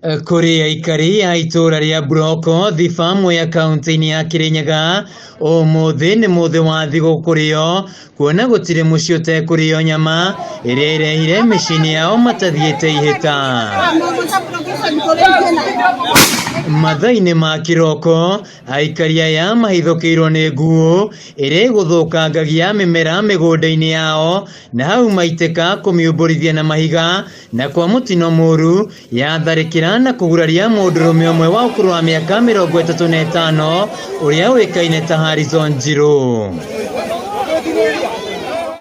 Kũrĩ aikari a itũũra rĩa Buroko, Thiba, Mwea kaunti-inĩ ya Kirinyaga, ũmũthĩ nĩ mũthĩ wa thigũkũ kũrĩ o, kuona gũtirĩ mũciĩ ũtekũrĩo nyama ĩrĩa ĩrehire mĩciĩ-inĩ yao matathiĩte ihĩta. Mathaa-inĩ ma kĩroko, aikari aya mahithũkĩirwo nĩ nguũ ĩrĩa ĩgũthũkangagia mĩmera mĩgũnda-inĩ yao na hau maitĩka kũmiumbũrithia na mahiga na kwa mũtino mũru yatharĩkĩra na kũguraria mũndũrũme ũmwe wa ũkũrũ wa mĩaka 35 ũrĩa ũĩkaine ta Harrison Njiru.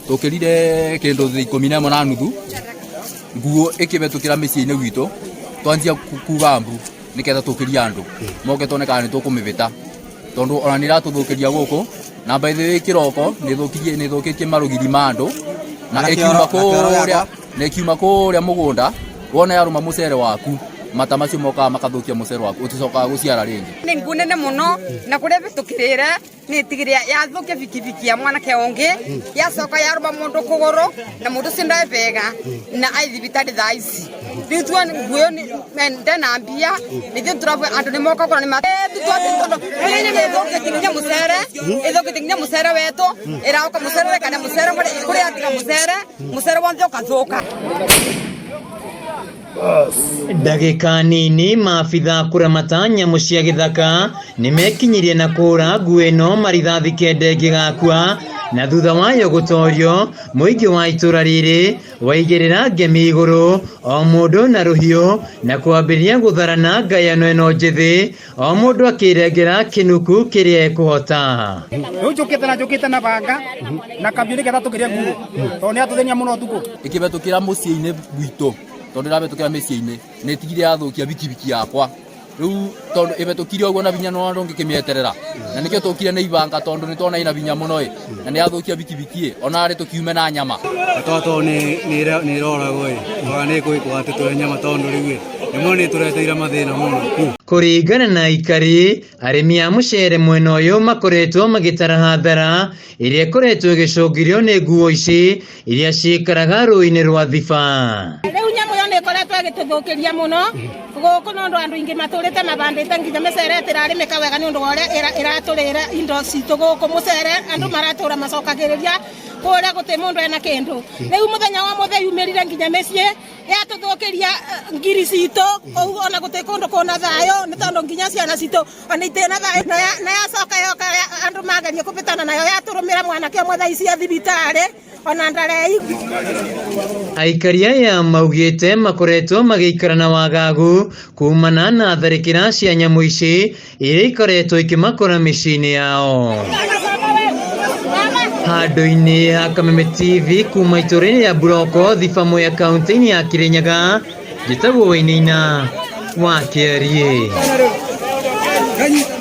Tũkĩrire kĩndũ thaa 11 na nuthu nguo ĩkĩbetũkĩra mĩciĩ-inĩ gwitũ, twanjia kuga mbu nĩketha tũkĩrie andũ moke tuone kana nĩtũkũmĩbĩta, tondũ ona nĩ ĩratũthũkĩria gũkũ na by the way kĩroko nĩ ĩthũkĩtie marũgiri ma andũ na ĩkiuma kũrĩa na ĩkiuma kũrĩa mũgũnda wona yarũma mũcere waku, mata macio mokaga makathũkia mũcere waku, ũticokaga gũciara rĩngĩ. Nĩ nguo nene mũno na kũrĩa ĩbĩtũkĩrĩre nĩ ĩtigire yathũkia bikibiki ya mwanake ũngĩ, yacoka yarũma mũndũ kũgũrũ na mũndũ ũcio ndarĩ wega na ai thibitarĩ thaa ici. Rĩu tuo nguo ĩyo ndena mbia nithuĩ tũrabua andũ nĩ moka kũrora nĩ tondũ ĩthũkĩtie nginya mũcere, ĩthũkĩtie nginya mũcere wetũ, ĩraũka mũcere kana mũcere kũrĩa yatiga mũcere, mũcere wothe ũkathũka. Ndagĩka nini maabitha kũramata nyamũ cia gĩthaka nĩmekinyirie na kũhũra nguo ĩno marithathi kenda ĩngĩgakua, na thutha wayo gũtorio mũingĩ wa itũra rĩrĩ waigĩrĩra ngemi igũrũ o mũndũ na rũhiũ na kwambĩrĩria gũtharana ngayano ĩno njĩthĩ, o mũndũ akĩrengera kĩnuku kĩrĩa ekũhota. Rĩu njũkĩte na njũkĩte na banga na kabiũ nĩgetha tũkĩrie nguo tondũ nĩ atũthĩnia mũno ũtukũ. Ĩkĩbetũkĩra mũciĩ-inĩ gwitũ, tondũ ĩrabetũkĩra mĩciĩ-inĩ nĩ ĩtigire yathũkia bikibiki yakwa. Rĩu tondũ ĩbetũkire ũguo na binya no ndũngĩkĩmĩeterera, na nĩkĩo tũkire na ibanga tondũ nĩ tuona ĩna binya mũno ĩ, na nĩ yathũkia bikibiki ĩ, ona arĩ tũkiume na nyama. Tondũ nĩ ĩroragwo ĩ, ona nĩ ĩkwĩkwo atĩ tũrĩe nyama tondũ rĩu ĩ, rĩmwe nĩ ĩtũreteire mathĩna mũno. Kũringana na aikari, arĩmi a mũcere mwena ũyũ makoretwo magĩtara hathara ĩrĩa ĩkoretwo ĩgĩcũngĩrĩrio nĩ nguo ici iria ciikaraga rũĩ-inĩ rwa Thiba. Rĩu nyamũ ĩyo nĩ ĩkoretwo ĩgĩtũthũkĩria mũno gũkũ nĩ ũndũ andũ aingĩ matũrĩte mabandĩte nginya mĩcere ĩtĩrarĩmĩka wega nĩ ũndũ wa ũrĩa ĩratũrĩra indo citũ gũkũ mũcere andũ maratũra macokagĩrĩria kũrĩa gũtĩ mũndũ ena kĩndũ. Rĩu mũthenya wa mũthĩ yumĩrire nginya mĩciĩ yatũthũkĩria ngiri citũ kũu ona gũtĩ kũndũ kũna thayũ nĩ tondũ nginya ciana citũ ona itĩna thayũ na yacoka yoka andũ mageria kũbĩtana nayo yatũrũmĩra mwanake ũmwe thaa ici thibitarĩ ona ndarei. Aikari aya maugĩte makoretwo magĩikara na wagagu kumana na tharĩkĩra cia nyamũ ici iria ikoretwo ikĩmakora mĩciĩ-inĩ yao. Handũ-inĩ ha Kameme TV kuma itũũra-inĩ rĩa Buroko, Thiba, Mwea, kaunti-inĩ ya Kirinyaga, njĩtagwo Wainaina wa Kĩariĩ.